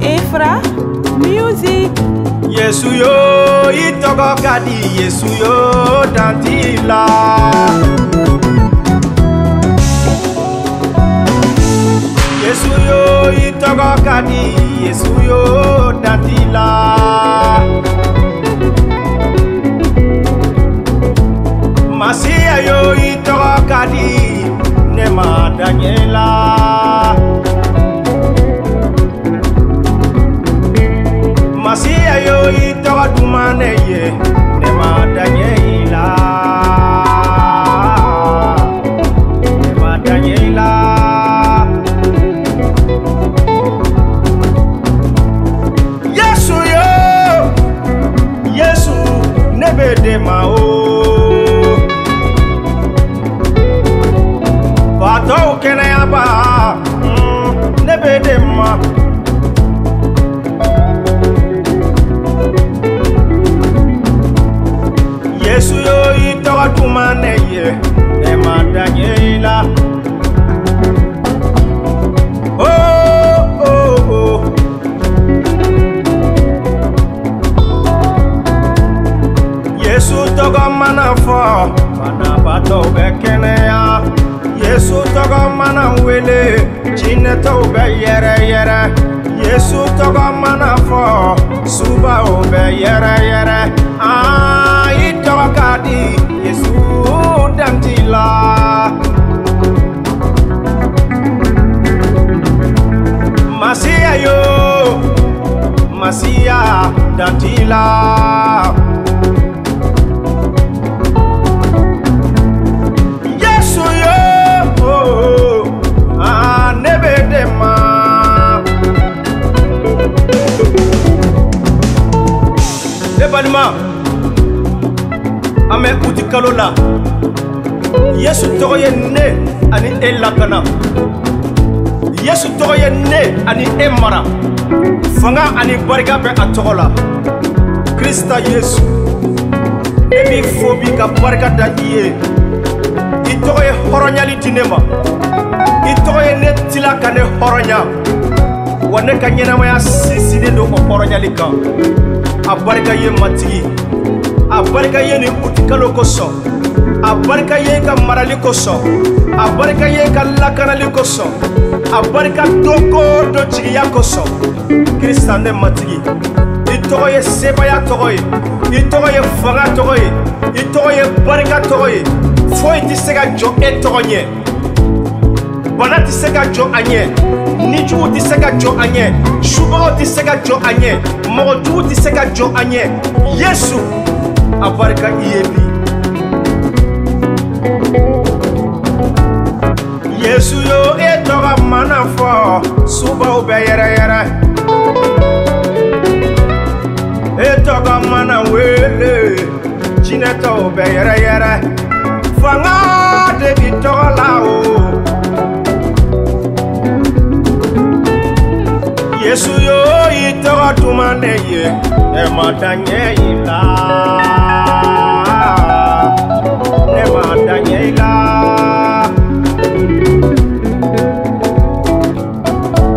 Efra Music. Yesu yo i tɔgɔ ka di, Yesu yo dan t'i la. Yesu yo i tɔgɔ ka di, Yesu yo dan t'i la. Masiya yo i tɔgɔ ka di, ne ma da ɲɛ la. Masiya yo i tɔgɔ duman ne ye, ne ma da ɲɛ i la. Ne ma da ɲɛ i la. Yesu yo, Yesu ne bɛ de ma o. Fatɔw kɛnɛyaba, ne bɛ de ma. Yesu yo i tɔgɔ duman ne ye, ne ma da ɲɛ i la. Oh oh oh. Yesu tɔgɔ mana fɔ, banabaatɔw bɛ kɛnɛya. Yesu tɔgɔ mana wele, jinɛtɔw bɛ yɛrɛ yɛrɛ. Yesu tɔgɔ mana fɔ, subaw bɛ yɛrɛ yɛrɛ. Ah, i tɔgɔ ka di, Yesu dan t'i la. Masiya yo, Masiya dan t'i la. Yesu yo, oh, ah, ne bɛ de ma. Ne balima, an bɛ uti kalo la. Yesu tɔgɔ ye ne ani e lakana. Yesu tɔgɔ ye ne ani e mara. Fanga ani barika bɛ a tɔgɔ la. Krista Yesu, ne b'i fo bi ka barika da i ye. I tɔgɔ ye hɔrɔnyali di ne ma. I tɔgɔ ye ne tila ka ne hɔrɔnya. Wa ne ka ɲɛnamaya sinsinnen don o hɔrɔnyali kan. A barika ye Matigi. A barika ye nin utikalo kosɔn. A barika ye ka marali kosɔn. A barika ye ka lakanali kosɔn. A barika don ko don jigiya kosɔn. Krista ne Matigi, i tɔgɔ ye sebaya tɔgɔ ye. I tɔgɔ ye fanga tɔgɔ ye. I tɔgɔ ye barika tɔgɔ ye. Foyi tɛ se ka jɔ e tɔgɔ ɲɛ. Bana tɛ se ka jɔ a ɲɛ. Nijugu tɛ se ka jɔ a ɲɛ. Subagaw tɛ se ka jɔ a ɲɛ. Mɔgɔ jugu tɛ se ka jɔ a ɲɛ. Yesu, a barika i ye bi. Yesu yo e tɔgɔ mana fɔ, subaw bɛ yɛrɛ yɛrɛ. E tɔgɔ mana wele, jinɛtɔw bɛ yɛrɛ yɛrɛ. Fanga de b'i tɔgɔ la o. Yesu yo i tɔgɔ duman ne ye, ne ma da ɲɛ i la. Ne ma da ɲɛ i la.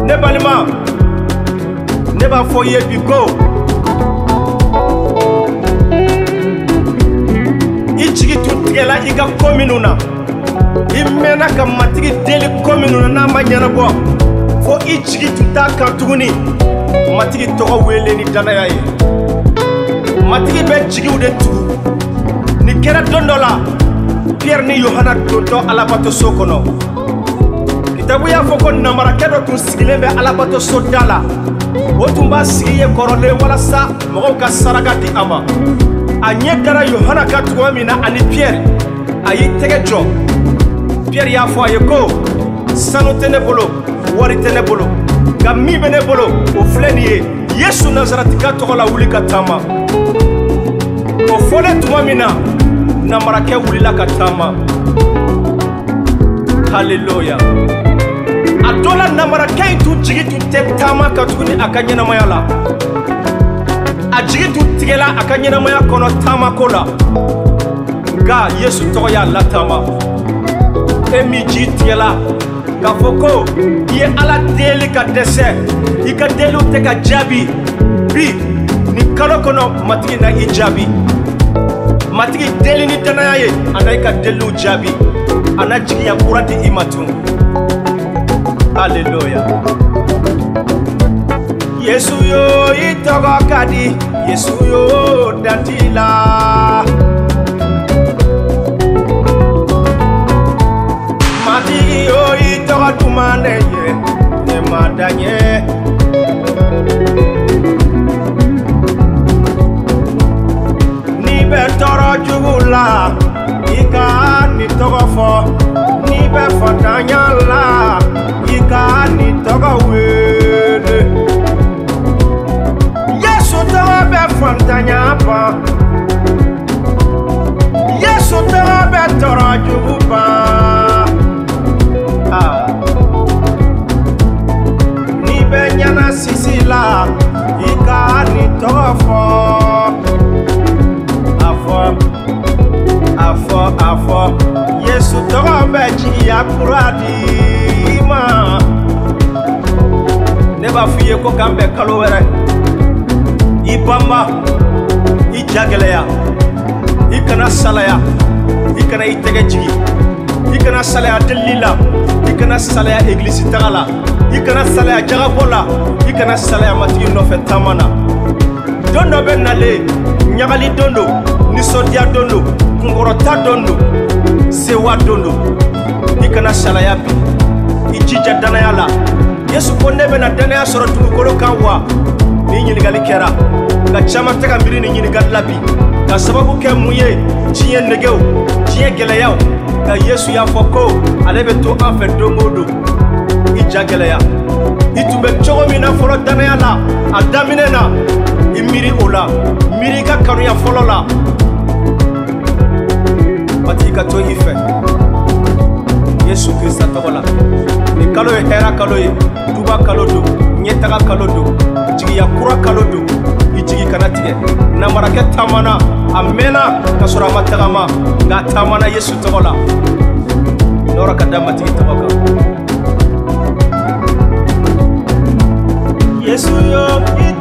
Ne balima, ne b'a fɔ i ye bi ko i jigi tun tigɛla i ka ko minnu na, i mɛnna ka Matigi deli ko minnu na n'a ma ɲɛnabɔ, fo i jigi tun t'a kan tuguni. Matigi tɔgɔ wele ni danaya ye. Matigi bɛ jigiw de tugu. Nin kɛra don dɔ la, Pierre ni Yohana dontɔ Alabatoso kɔnɔ. Kitabu y'a fɔ ko namarakɛ dɔ tun sigilen bɛ Alabatoso da la. O tun b'a sigi ye kɔrɔlen walasa mɔgɔw ka saraka di a ma. A ɲɛ dara Yohana kan tuma min na ani Pierre, a y'i tɛgɛ jɔ. Pierre y'a fɔ a ye ko sanu tɛ ne bolo, wari tɛ ne bolo, nka min bɛ ne bolo o filɛ nin ye. Yesu Nazaratika tɔgɔ la, wuli ka taama. O fɔlen tuma min na, namarakɛ wulila ka taama. Haleluya. A dɔ la namarakɛ in tun jigi tun tɛ taama ka tuguni a ka ɲɛnamaya la. A jigi tun tigɛla a ka ɲɛnamaya kɔnɔ taamako la. Nka Yesu tɔgɔ y'a lataama. E min ji tigɛla K'a fɔ ko i ye Ala deli ka dɛsɛ, i ka deliw tɛ ka jaabi. Bi nin kalo kɔnɔ, Matigi na i jaabi. Matigi deli ni danaya ye, a na i ka deliw jaabi, a na jigiya kura di i ma tun. Aleluya. Yesu yo, i tɔgɔ ka di. Yesu yo, dan t'i la. Matigi yo, i tɔgɔ duman ne ye, ne ma dan ye. N'i bɛ tɔɔrɔ jugu la, i ka nin tɔgɔ fɔ. N'i bɛ fatanya la, i ka nin tɔgɔ wele. Yesu tɔgɔ bɛ fantanya ban. Yesu tɔgɔ bɛ tɔɔrɔ jugu ban. Ah. N'i bɛ ɲɛna sisi la, i ka nin tɔgɔ fɔ. A fɔ, a fɔ, a fɔ. Yesu tɔgɔ bɛ jigiya kura di i ma. Ne b'a f'i ye ko k'an bɛn kalo wɛrɛ. I banba, i ja gɛlɛya, i kana salaya, i kana i tɛgɛ jigi, i kana salaya delili la, i kana salaya egilisi taga la, i kana salaya jagabɔ la, i kana salaya Matigi nɔfɛ taama na. Don dɔ bɛ nalen, ɲagali don don, nisɔndiya don don, kunkɔrɔta don don, sewa don don. I kana salaya bi, i jija danaya la. Yesu ko ne bɛna danaya sɔrɔ dugukolo kan wa? Ni ɲininkali kɛra, nka caman tɛ ka miiri ni ɲininkali la bi, ka sababu kɛ mun ye? Diɲɛ negew, diɲɛ gɛlɛyaw. Nka Yesu y'a fɔ ko ale bɛ to an fɛ don o don. I ja gɛlɛya. I tun bɛ cogo min na fɔlɔ danaya la, a daminɛ na, i miiri o la, miiri i ka kanuya fɔlɔ la. Matigi ka to i fɛ Yesu Kirista tɔgɔ la. Nin kalo ye hɛrɛ kalo ye, duba kalo don, ɲɛtaga kalo don, jigiya kura kalo don. I jigi kana tigɛ. Namarakɛ taamana, a mɛnna ka sɔrɔ a ma tagama, nka a taamana Yesu tɔgɔ la. Nɔrɔ ka da Matigi tɔgɔ kan. Yesu yo.